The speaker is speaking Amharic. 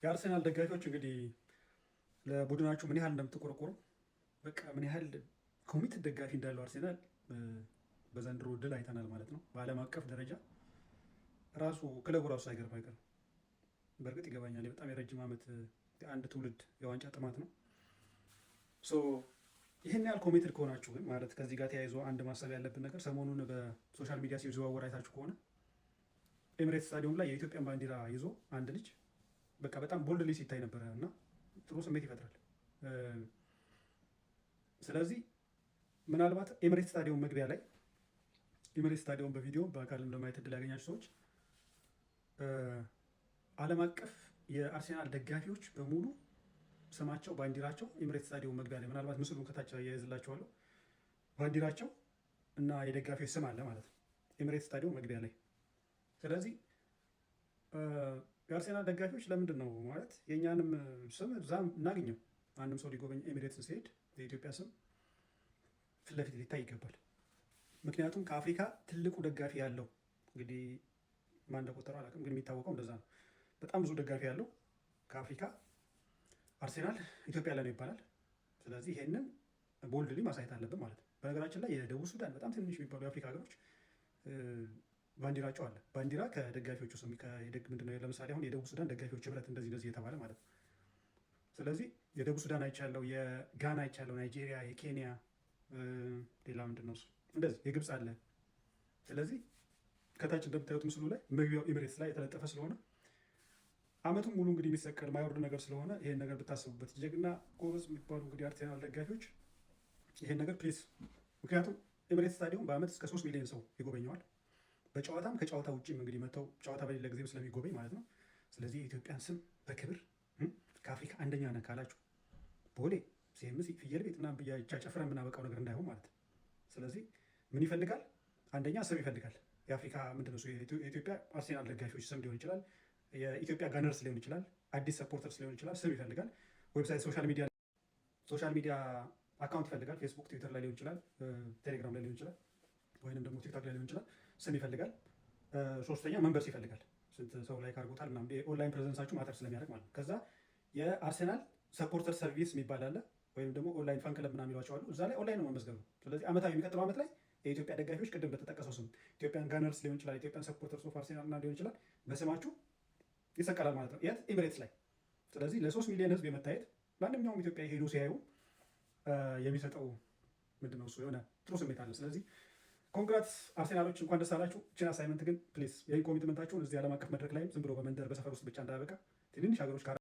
የአርሴናል ደጋፊዎች እንግዲህ ለቡድናችሁ ምን ያህል እንደምትቆረቆሩ፣ በቃ ምን ያህል committed ደጋፊ እንዳለው አርሴናል በዘንድሮ ድል አይተናል ማለት ነው። በዓለም አቀፍ ደረጃ ራሱ ክለቡ ራሱ ሳይገርም አይቀርም። በእርግጥ ይገባኛል፣ በጣም የረጅም ዓመት የአንድ ትውልድ የዋንጫ ጥማት ነው። So ይህን ያህል committed ከሆናችሁ ግን ማለት ከዚህ ጋር ተያይዞ አንድ ማሰብ ያለብን ነገር ሰሞኑን በ social media ሲዘዋወር አይታችሁ ከሆነ ኤሚሬትስ ስታዲየም ላይ የኢትዮጵያን ባንዲራ ይዞ አንድ ልጅ በቃ በጣም boldly ሲታይ ነበረ እና ጥሩ ስሜት ይፈጥራል። ስለዚህ ምናልባት ኤሚሬትስ ስታዲየም መግቢያ ላይ፣ ኤሚሬትስ ስታዲየም በቪዲዮ በአካልም ለማየት እድል ያገኛችሁ ሰዎች፣ ዓለም አቀፍ የአርሴናል ደጋፊዎች በሙሉ ስማቸው፣ ባንዲራቸው ኤሚሬትስ ስታዲየም መግቢያ ላይ፣ ምናልባት ምስሉን ከታች አያይዝላችኋለሁ፣ ባንዲራቸው እና የደጋፊዎች ስም አለ ማለት ነው ኤሚሬትስ ስታዲየም መግቢያ ላይ። ስለዚህ የአርሴናል ደጋፊዎች ለምንድን ነው ማለት የእኛንም ስም እዛም እናገኘው? ማንም ሰው ሊጎበኝ ኤሚሬትስ ሲሄድ የኢትዮጵያ ስም ፊት ለፊት ሊታይ ይገባል። ምክንያቱም ከአፍሪካ ትልቁ ደጋፊ ያለው፣ እንግዲህ ማን እንደቆጠረው አላውቅም፣ ግን የሚታወቀው እንደዛ ነው። በጣም ብዙ ደጋፊ ያለው ከአፍሪካ አርሴናል ኢትዮጵያ ላይ ነው ይባላል። ስለዚህ ይሄንን boldly ማሳየት አለብን ማለት ነው። በነገራችን ላይ የደቡብ ሱዳን፣ በጣም ትንሽ የሚባሉ የአፍሪካ ሀገሮች ባንዲራቸው አለ። ባንዲራ ከደጋፊዎቹ ስም ምንድነው? ለምሳሌ አሁን የደቡብ ሱዳን ደጋፊዎች ህብረት እንደዚህ እንደዚህ የተባለ ማለት ነው። ስለዚህ የደቡብ ሱዳን አይቻለው፣ የጋና አይቻለው፣ ናይጄሪያ፣ የኬንያ፣ ሌላ ምንድን ነው እሱ እንደዚህ የግብፅ አለ። ስለዚህ ከታች እንደምታዩት ምስሉ ላይ መግቢያው ኤሚሬትስ ላይ የተለጠፈ ስለሆነ፣ አመቱን ሙሉ እንግዲህ የሚሰቀል ማይወርድ ነገር ስለሆነ ይሄን ነገር ብታስቡበት፣ ጀግና ጎበዝ የሚባሉ እንግዲህ አርሴናል ደጋፊዎች ይሄን ነገር please። ምክንያቱም ኤሚሬትስ ስታዲየም በአመት እስከ 3 ሚሊዮን ሰው ይጎበኘዋል። በጨዋታም ከጨዋታ ውጭም እንግዲህ መጥተው ጨዋታ በሌለ ጊዜም ስለሚጎበኝ ማለት ነው። ስለዚህ የኢትዮጵያን ስም በክብር ከአፍሪካ አንደኛ ነን ካላችሁ ቦሌ፣ ሲኤምሲ፣ ፍየል ቤት ምናምን ብቻ ጨፍረን የምናበቃው ነገር እንዳይሆን ማለት ነው። ስለዚህ ምን ይፈልጋል? አንደኛ ስም ይፈልጋል። የአፍሪካ ምንድን ነው፣ የኢትዮጵያ አርሴናል ደጋፊዎች ስም ሊሆን ይችላል። የኢትዮጵያ Gunners ሊሆን ይችላል። አዲስ supporters ሊሆን ይችላል። ስም ይፈልጋል። Website፣ social media account ይፈልጋል። ፌስቡክ፣ ትዊተር ላይ ሊሆን ይችላል፣ ቴሌግራም ላይ ሊሆን ይችላል፣ ወይንም ደግሞ ቲክቶክ ላይ ሊሆን ይችላል። ስም ይፈልጋል። ሶስተኛ members ይፈልጋል። ስንት ሰው like አድርጎታል ምናምን፣ የ online presence ኣችሁ matter ስለሚያደርግ ማለት ነው። ከዛ የአርሴናል supporter service የሚባል አለ፣ ወይም ደግሞ online fan club ምናምን የሚሏቸው አሉ። እዛ ላይ ኦንላይን ነው መመዝገብ ነው። ስለዚህ አመታዊ የሚቀጥለው ዓመት ላይ የኢትዮጵያ ደጋፊዎች ቅድም በተጠቀሰው ስም Ethiopian Gunners ሊሆን ይችላል፣ Ethiopian supporters of Arsenal ምናምን ሊሆን ይችላል፣ በስማችሁ ይሰቀላል ማለት ነው። የት? ኤሚሬትስ ላይ። ስለዚህ ለ3 ሚሊዮን ህዝብ የመታየት፣ ማንኛውም ኢትዮጵያ ሄዶ ሲያዩ የሚሰጠው ምንድነው እሱ የሆነ ጥሩ ስሜት አለ። ስለዚህ congrats አርሴናሎች፣ እንኳን ደስ አላችሁ። ችን assignment ግን please ይህን commitment ኣችሁን እዚህ ዓለም አቀፍ መድረክ ላይም ዝም ብሎ በመንደር በሰፈር ውስጥ ብቻ እንዳያበቃ ትንንሽ ሀገሮች